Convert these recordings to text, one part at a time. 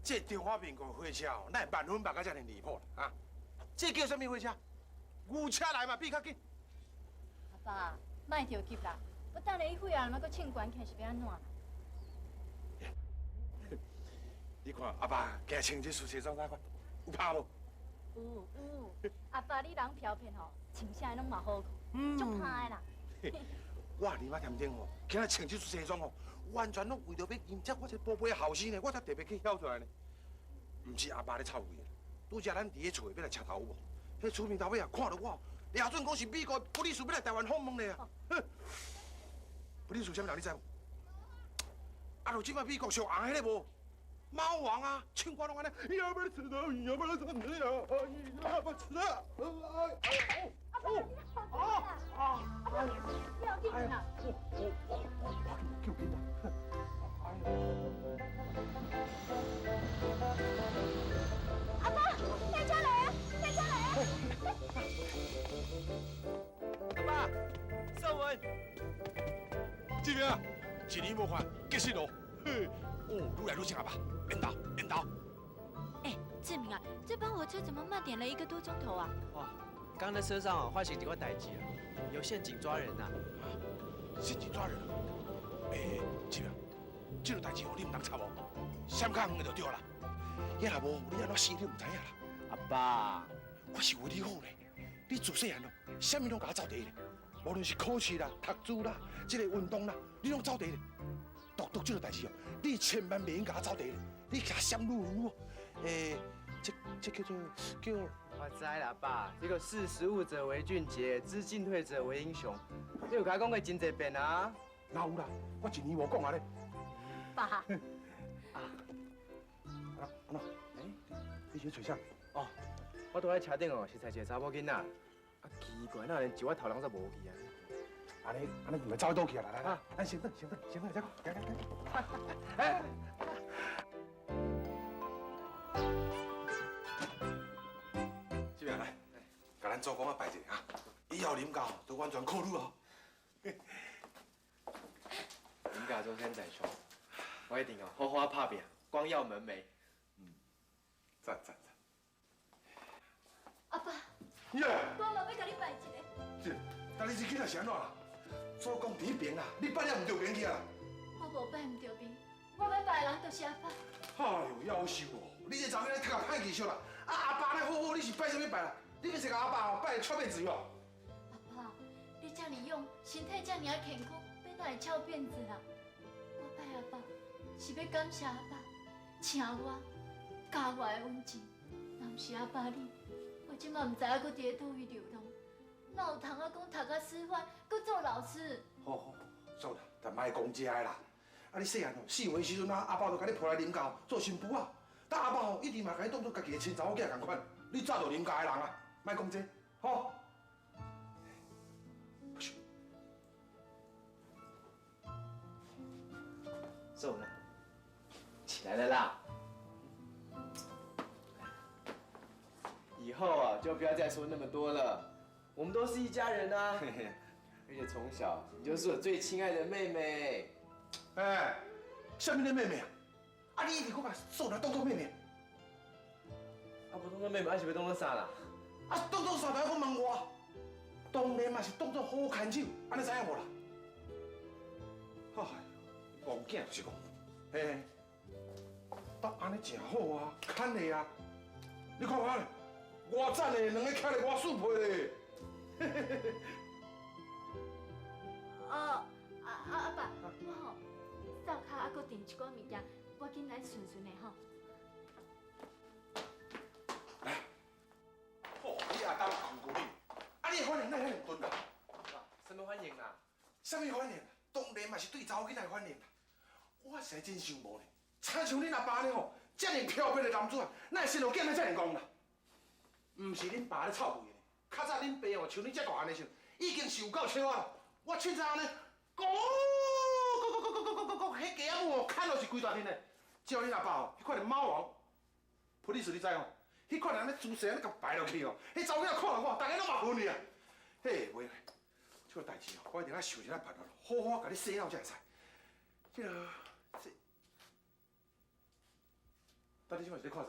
這中華民國火車哦，哪會慢分慢甲遮爾離譜啦？啊！這叫啥物火車？牛車來嘛比較緊。阿爸，莫著急啦，我等下伊血壓若閣衝懸起來是欲按怎？你看阿爸今日穿這束西裝怎款？有拍無？有有，阿爸你人飄撇吼，穿啥攏嘛好看，足拍的啦。我伫媽店頂吼，今日穿這束西裝吼，完全攏為著欲迎接我這寶貝的後生呢，我才特別去囂出來呢。毋是阿爸咧臭味，拄才咱佇咧厝欲來車頭有無？彼出面頭尾啊，看著我，掠準講是美國普利斯欲來台灣訪問咧啊！哼，普利斯啥物人你知無？啊，就這擺美國上紅彼个無？貓王啊，唱歌攏按呢，要不要吃到？要不要吃到？要不要吃到？哎哦哦啊啊！要緊啦！我我我救緊啦！阿爸，開車來啊！開車來啊！阿爸，秀文，志明啊，一年無看，結實咯。嘿，哦，愈來愈像阿爸，緣投緣投。哎，志明啊，這班火車怎麼慢點了一個多鐘頭啊？哇，剛在車上哦，發生一個代誌啊，有陷阱抓人啊！陷阱抓人啊？哎，志明，這個代誌哦，你毋通插哦，閃較遠的就對啦。遐若無，你按怎死你毋知影啦。阿爸，我是為你好咧，你自細漢哦，啥物攏共我走第一咧，無論是考試啦、讀書啦、這個運動啦，你攏走第一咧。獨獨這個代誌哦，你千萬袂用共我走第一咧，你共閃愈遠哦。欸，這叫做叫。我知啦，阿爸，這個識時務者為俊傑，知進退者為英雄。你有共我講過真濟遍啊？哪有啦？我一年無講啊咧。爸。啊。啊，安怎？欸，你是咧揣啥？哦，我拄佇車頂哦，是揣一個查某囡仔。啊，奇怪，哪會連一我頭人煞無去啊？按呢按呢，毋會走佗去啊？來來來，咱先轉先轉先轉再講，來來來。哎。這邊來，共咱祖公仔拜一下啊！以後林家都完全靠你哦。林家祖先在上，我一定哦好好拍拼，光耀門楣。嗯，讚讚讚。阿爸，耶！我嘛欲共你拜一個。是，但你這囡仔是按怎啦？祖公佇彼爿啦，你拜了毋著邊去啊？我無拜毋著邊，我欲拜的人就是阿爸。哎喲，夭壽哦！你這查某囡仔讀甲歹技術啦！啊，阿爸咧好好，你是拜啥物拜啦？你欲是共阿爸吼拜翹辮子哦？阿爸，你遮爾勇，身體遮爾仔健康，欲哪會翹辮子啦？我拜阿爸是欲感謝阿爸，請我教我的溫情。若毋是阿爸你，我這馬毋知影閣佇咧佗位流浪，哪有通啊講讀甲師範，閣做老師？好好，算啦，但莫講這个啦。啊，你細漢哦，4歲時陣啊，阿爸就共你抱來林家做新婦仔。但阿爸吼一直嘛共你當做家己的親查某囝仝款。你早就林家的人啊，莫講這，吼。走了，起來了啦。以後啊，就不要再說那麼多了，我們都是一家人啊。而且從小你就是我最親愛的妹妹。哎，啥物的妹妹啊？啊，你一直閣共素蘭當做妹妹？啊，無當做妹妹，啊是欲當做啥啦？啊，當做啥？就愛閣問我？當然嘛是當做好牽手，按呢知影無啦？哎，戇囝就是講，嘿，搭按呢誠好啊，牽的啊，你看看，偌讚的，兩个徛咧偌速配咧。哦，阿阿爸，我吼灶跤猶閣訂一寡物件，我緊來順順的吼。來，哦，你阿當困過你，啊，你的反應哪會遐爾鈍啦？啥物反應啦？啥物反應？當然嘛是對查某囡仔的反應啦。我實在真想無呢，親像恁阿爸呢吼，遮爾飄撇的男子漢，哪會生予囝仔遮爾戇啦？毋是恁爸咧臭屁的，較早恁爸哦，像你遮大漢的時陣，已經是有夠笑啊！我凊彩按呢，咕咕咕咕咕咕咕咕，彼雞仔母哦，牽落是規大片的。照恁阿爸哦，彼款的貓王，普利斯你知哦？彼款人咧姿勢按呢共擺落去哦，彼查某囡仔看著我，逐家攏嘛昏去啊！嘿，袂，這個代誌哦，我一定愛想一下辦法，好好共你洗腦才會使。這個，這，到底这摆是咧看啥？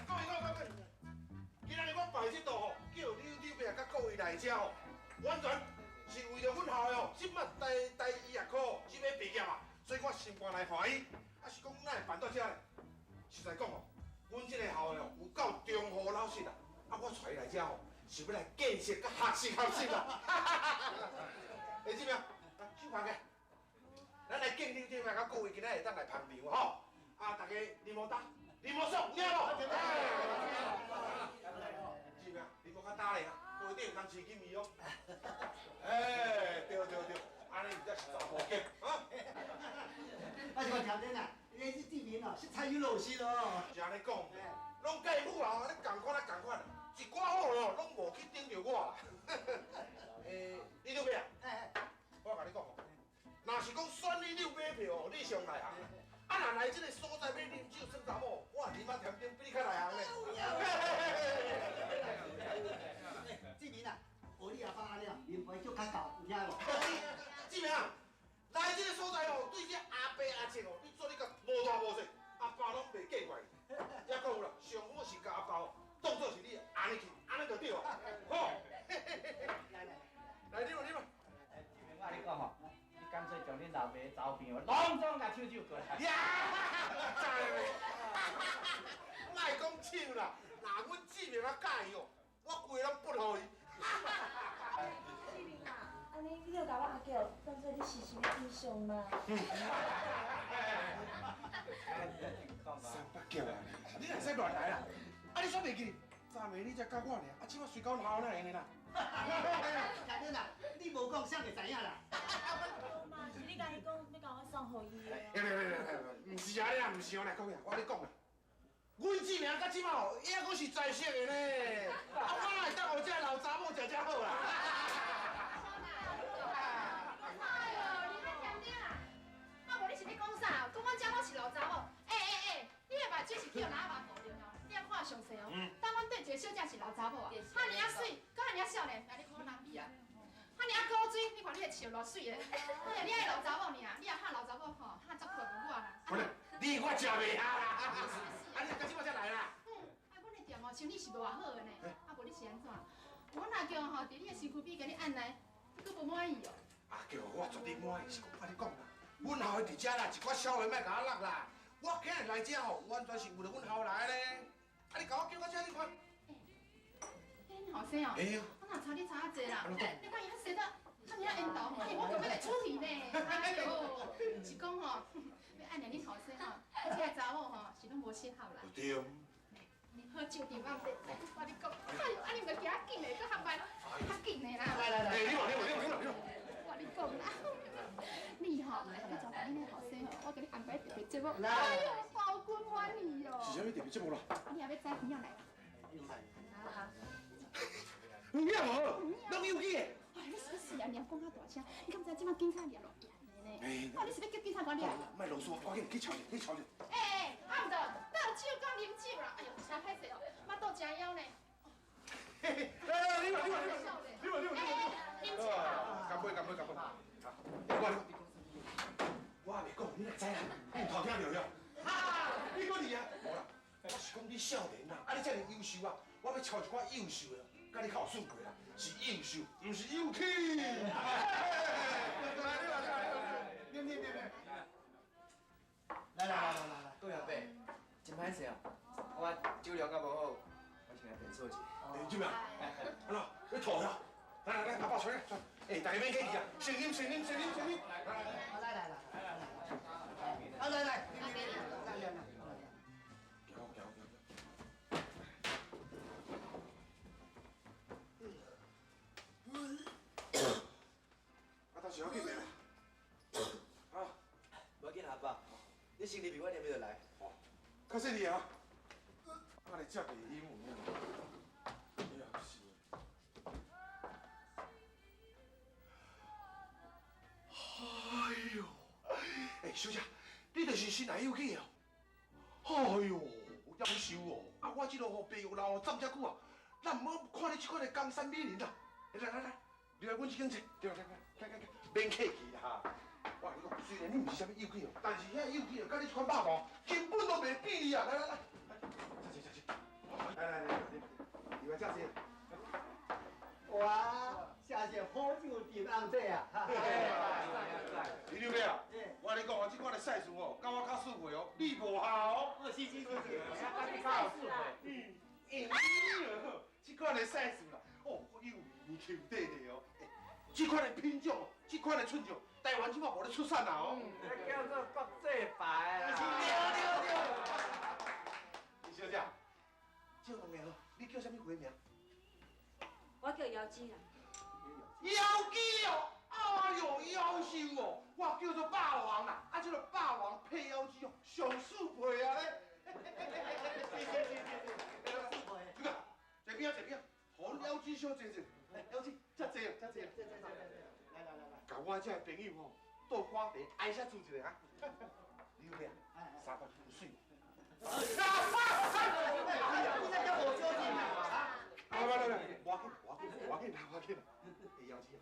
各位各位各位，今仔日我办这桌吼，叫刘长伯佮各位来遮吼，完全是为著阮校的吼，这摆台大医学科这欲毕业啊，所以我心肝内欢喜。啊，是讲哪会办到遮呢？实在讲吼，阮这个校的吼有够忠厚老实啦。啊，我带伊来遮吼，是欲来见识佮学习学习啦。欸，志明，来手捧起来，咱来敬刘长伯佮各位今仔会当来捧场吼。啊，大家啉无焦，啉无爽，有听无？志明，啉无较焦咧啊，锅底毋通饲金鱼哦。哎，对对对，按呢才是查埔囝啊。啊是讲条件啊，你这志明哦，实在有老实哦。是按呢讲，拢继母啊，你仝款啊仝款，一寡好咯，拢无去顶著我啦。欸，李长伯啊，我共你讲哦，若是讲选你你有买票哦，你上内行啦。啊，若来这个所在欲啉酒耍查某，我啉仔甜点比你较内行咧。志明啊，学你阿爸按呢，啉杯酒较厚，有听无？志明啊，来这个所在哦，对这阿伯阿叔哦，你做你甲无大无细，阿爸拢袂见怪你。抑阁有啦，上好是共阿爸哦，当做是你按呢去，按呢就对啊。好，来来来，啉吧啉吧。志明，我共你讲吼，你干脆将恁老爸的查某朋友拢总共抢手过来。呀，知未？莫讲抢啦，若阮志明啊佮意哦，我规个拢不予伊。志明啊，按呢你著共我阿叫当做你实习的对象嘛。三八叫啊！你会使乱来啦！啊，你煞袂记？昨暝你才佮我尔，啊，这摆随到阮校哪会用的啦？条件啊，你无讲，谁会知影啦？无嘛，是你家己讲欲共我送予伊的。别别别别别，毋是按呢，毋是哦，来讲呀，我共你讲啦。阮志明到这摆哦，抑阁是在色的呢。啊，我哪会当予这老查某食遮好啦？哎呦，你较添丁啊！啊，无你是咧讲啥？讲阮遮拢是老查某。欸欸欸，你的目睭是去予哪仔目糊著哦？你犹看详细哦。当阮缀一个小姐是老查某啊，遐尔仔媠，阁遐尔仔少年，来你看阮哪比啊？遐尔仔古锥，你看你的笑偌媠的。哎呀，你爱老查某尔，你若喊老查某吼，喊足靠无我啦。不是，你我食袂下啦。啊，你到这摆才来啦？嗯，啊，阮的店哦，生意是偌好的呢。啊，无你是按怎？阮阿强吼，伫你的身躯边共你按来，你阁无满意哦？阿强，我绝对满意，是讲我共你讲啦，阮校的伫遮啦，一寡少年莫共我落啦。我今日来遮吼，完全是为著阮校来的咧。啊，你共我叫到遮，你看。欸，恁后生哦，我哪差你差遐济啦？你看伊遐生得遮尔仔缘投，哎，我阁欲来出气呢。哎哟，是讲吼，欲按念恁后生吼，这个查某吼是拢无适合啦。对。好酒伫放咧，来，我共你讲，哎哟，啊你毋著行紧的，阁较慢，较紧的啦。来来来，欸，你话你话你话你话。我共你讲啦，你吼，你就恁的后生吼，我共你安排特别节目。哎哟，包君满意哦。是啥物特别节目啦？你也欲知耳来？好好。有影无？拢有去的。哎，你是欲死啊！娘讲较大声，你敢知这摆警察掠落严的呢？哦，你是欲叫警察官掠？莫啰嗦，赶紧去抄者，去抄者。欸欸，啊毋著，倒酒佮啉酒啦！哎哟，真歹势哦，腹肚诚枵呢。嘿嘿，来来，你话你话你话你话你话，啉酒啦！干杯干杯干杯！我我还袂讲，你哪知啦？你头听著了？哈，你阁伫啊？无啦，我是讲你少年啊，啊你遮尔优秀啊，我欲抄一寡优秀的，佮你较有顺过啦，是优秀，毋是有气。来，你来你来你来，啉啉。来来来来来，各位阿伯，真歹势哦，我酒量较无好，我先来便所一下。欸，这边，安怎？你吐了？来来来，阿爸揣来，欸，大家免客气啊，先啉先啉先啉先啉。来来来来来，来来来，来来来。行行行。啊，到时要紧袂啦？啊，无要紧阿爸，你先入去，我连袂就来。哦，较细腻啊。啊，你食袂饮有影？哎呀，是。哎呦，欸，小姐，你就是新来有去哦。哎呦，夭寿哦！啊，我这落吼白玉老站遮久啊，咱毋好看你这款的江山美人啊，来来来，入来阮這間坐，入來來來來來，免客氣啦。我跟你講，雖然你毋是啥物幼齒哦，但是遐幼齒哦，佮你這款肉棒根本都袂比你啊！來來來，坐坐坐坐，來來來，入來坐坐。哇，真是好酒沉甕底啊！李六妹啊，我跟你講啊，這款的賽事哦，佮我較四歲哦，你無效哦。哦，是是是是，我較四歲。嗯，哎呦，這款的賽事啦，哦，有年球底的哦，這款的品種，這款的寸種，台灣這擺無咧出產啦哦。這叫做國際牌啦。對對對。李小姐，這兩個你叫啥物花名？我叫妖姬啦。妖姬哦，哎呦，夭壽哦，我叫做霸王啦，啊，這個霸王配妖姬哦，上速配啊咧。是是是是是，速配。你看，這邊啊這邊啊，予妖姬小坐坐，來，妖姬，這坐哦，這坐。坐坐坐坐。來來來來。共我這個朋友吼，倒看茶，挨下坐一下啊。你有咩？三百有水。你這叫無酒精啊！來來來，無要緊，無要緊，無要緊，無要緊。欸，妖姬啊，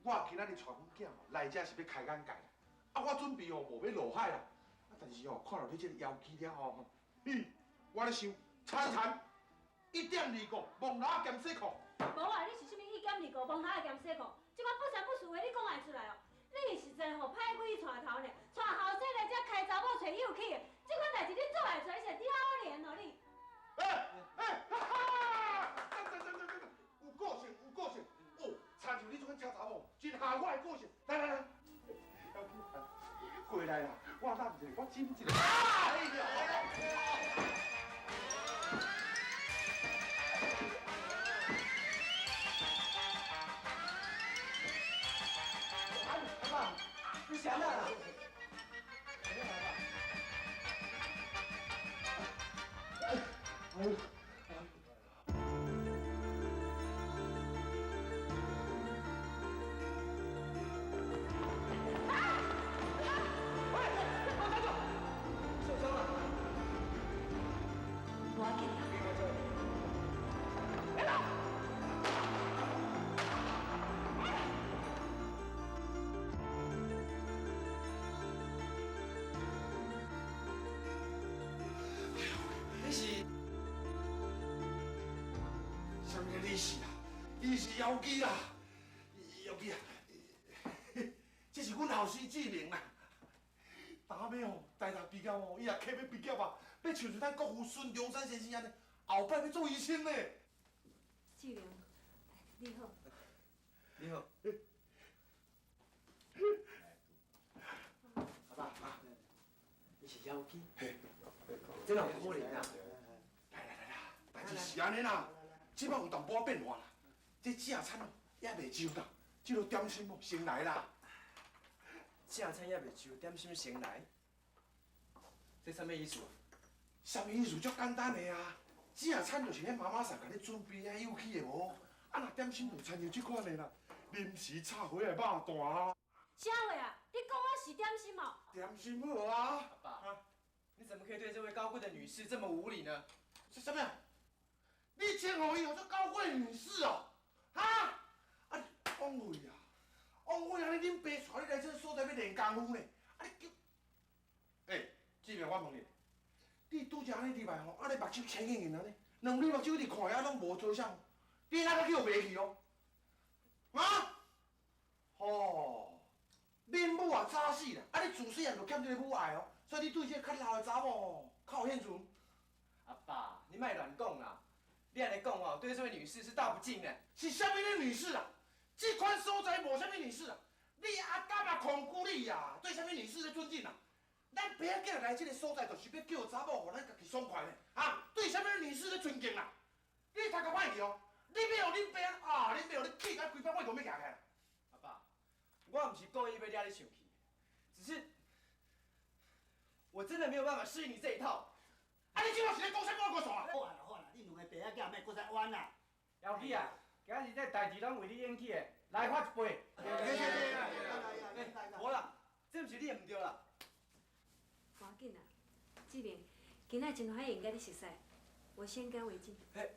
我今仔日帶阮囝吼來遮是欲開眼界啦。啊，我準備吼無欲落海啦。啊，但是吼看到你這個妖姬了後，嘿，我咧想，餐餐1.2個，摸蜊仔兼洗褲。無啊，你是啥物1.2個，摸蜊仔兼洗褲？這款不三不四話，你講會出來哦？你實在吼歹鬼帶頭呢，帶後生來遮開查某揣幼齒的，這款代誌你做會出來是了然哦你。欸欸，哈哈！等等等等等，有個性有個性哦，親像你這款車查某，真合我的個性。來來來，過來啦，我攬一個，我斟一個。哎呀！阿爸，你啥啦？哎呦！你是啦，伊是妖姬啦，妖姬啊！这是阮后生志明啦。昨暝吼，台大毕业吼，伊也客欲毕业啊，欲像咱国父孙中山先生按呢，后摆欲做医生呢。志明，你好。你好。阿爸，你是妖姬？这哪有可能啊？来来来啦，代志是按呢啦。这摆有淡薄仔变化啦，这正餐哦犹未就啦，这个点心哦先来啦。正餐犹未就，点心先来，这啥物意思啊？啥物意思？足简单的啊，正餐就是彼妈妈桑共你准备啊有趣的无？啊，若点心就亲像这款的啦，临时炒花的肉蛋啊。啥话啊？你讲我是点心哦？点心好啊。阿爸，你怎么可以对这位高贵的女士这么无礼呢？是啥物啊？你称呼伊叫做高贵女士哦，哈？啊，枉费啊，枉费啊！你恁爸带你来这个所在欲练功夫呢，啊你叫，欸，志明，我问你，你拄才按呢入来吼，按呢目睭青硬硬按呢，两粒目睭一直看遐拢无做啥，你哪阁去予卖去哦？啊？吼，恁母也早死啦，啊你自细汉就欠这个母爱哦，所以你对这个较老的查某较有兴趣。阿爸，你莫乱讲啦。你按呢讲哦，对这位女士是大不敬的。是啥物的女士啊？这款所在无啥物女士啊！你阿甘嘛控制你啊？对啥物女士咧尊敬啊？咱爸仔囝来这个所在，就是欲叫查某，予咱家己爽快呢。啊，对啥物女士咧尊敬啦？你读较歹去哦！你欲予恁爸啊？恁爸予你气甲规摆，我就欲徛起来。阿爸，我毋是故意欲惹你生气，只是我真的没有办法适应你这一套。啊！你这摆是咧讲啥物？我讲煞。好啊好啦，你两个爸仔囝莫阁再冤啦。妖姬啊，今日这代志拢为你引起的，来发一杯。无啦，这毋是你的毋对啦。无要紧啦，志明，今仔真欢喜佮你熟似，我先干为敬。嘿，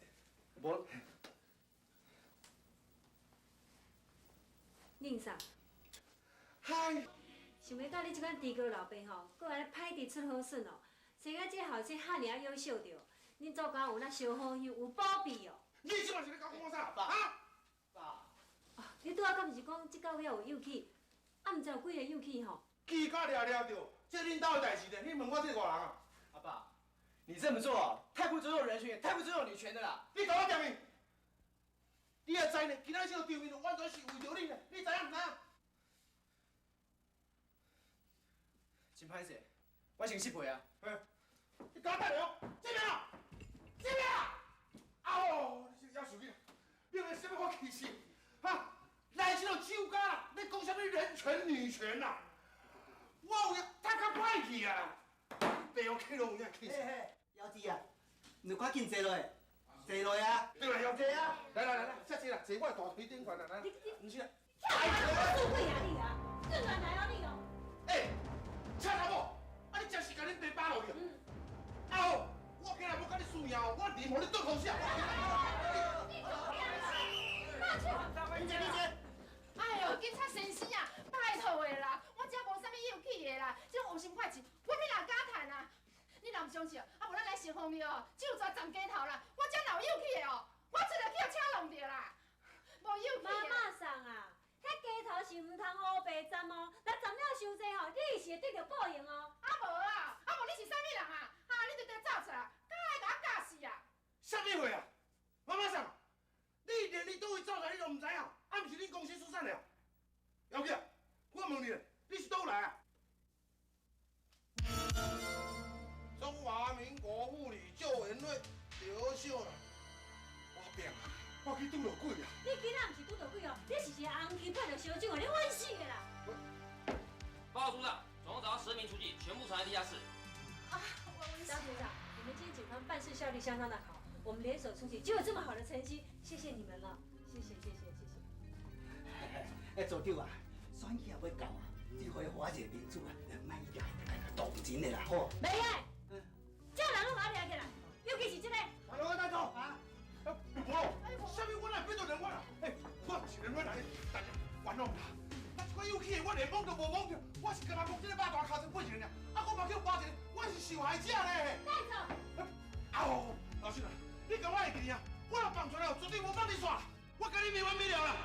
无。宁嫂。嗨。想欲到你这款猪哥老爸吼，阁安呢歹猪出好笋哦，生啊这后生遐尔仔优秀著，恁祖家有那烧好香，有宝贝哦。你这嘛是咧讲我啥？啊？爸。你拄仔敢毋是讲这个月有幼齿？啊，毋知有几个幼齿吼？记甲了了著，这恁兜的代志呢？你问我这个外人啊？阿爸，你这么做太不尊重人权，也太不尊重女权的啦！你共我恬去！你也知呢，今仔这个场面完全是为著你呢，你知影毋知影？真歹势，我先失陪啊！你共我等下，这边啊，这边啊！哦，你这夭寿你，你为啥物我气死？哈！来这个酒家啦，你讲啥物人权女权啦？我有影太较歹去啊！白予气拢有影气死。嘿嘿，姚弟啊，你赶紧坐落来，坐落啊！对啦，姚姐啊，来来来来，这坐啦，坐我的大腿顶悬啦，来，毋是啦。哎呀，做鬼啊你啊！转来来哦你哦！欸，车查某，啊你真是共恁爸扒落去啊？啊好，我今日无共你输赢哦，我淋予你顿好死啊！你做啥？大舅，林姐，林姐。哎呦，警察先生啊，拜托的啦，我这无啥物幼齿的啦，这种有心快钱，我欲哪敢趁啊？你若毋相信，啊无咱来城隍庙哦，酒蛇斩鸡头啦，我这哪有幼齿的哦？我出来去予车弄著啦，无幼齿。妈妈桑啊，彼鸡头是毋通乌白斩哦，若斩了伤济吼，你是会得著报应哦。啊无啊，啊无你是啥物人啊？啊，你直直走出来，敢爱共我教死啊？啥物话啊？妈妈桑，你连你佗位走出来你都毋知影？啊，毋是恁公司疏散的啊？姚姐，我问你，你是佗来啊？中华民国妇女救援会刘秀兰，我变啊，我去拄著鬼啊！你今仔毋是拄著鬼哦，你是一个红旗配著烧酒哦，你稳死的啦！报告组长，总共找到10名雏妓，全部藏在地下室。啊，张组长，你们今天警方办事效率相当的好，我们联手出击就有这么好的成绩，谢谢你们了，谢谢谢谢谢谢。哎，组长啊，选举也欲到啊，这回我一个民主啊，莫一定会动情的啦，吼。袂用，这人拢把我掠起来，尤其是这个。来，我带走啊！无咯，啥物我哪会变做连阮啊？欸，我毋是连阮来，大家冤枉啦！那这款幼齿的，我连摸都无摸著，我是干焦摸这个肉大尻川背一个尔，啊，我嘛叫扒一个，我是受害者咧。带走。啊哦，老师啊，你共我会记哩啊？我若放出来，绝对无放你煞，我共你没完没了啦！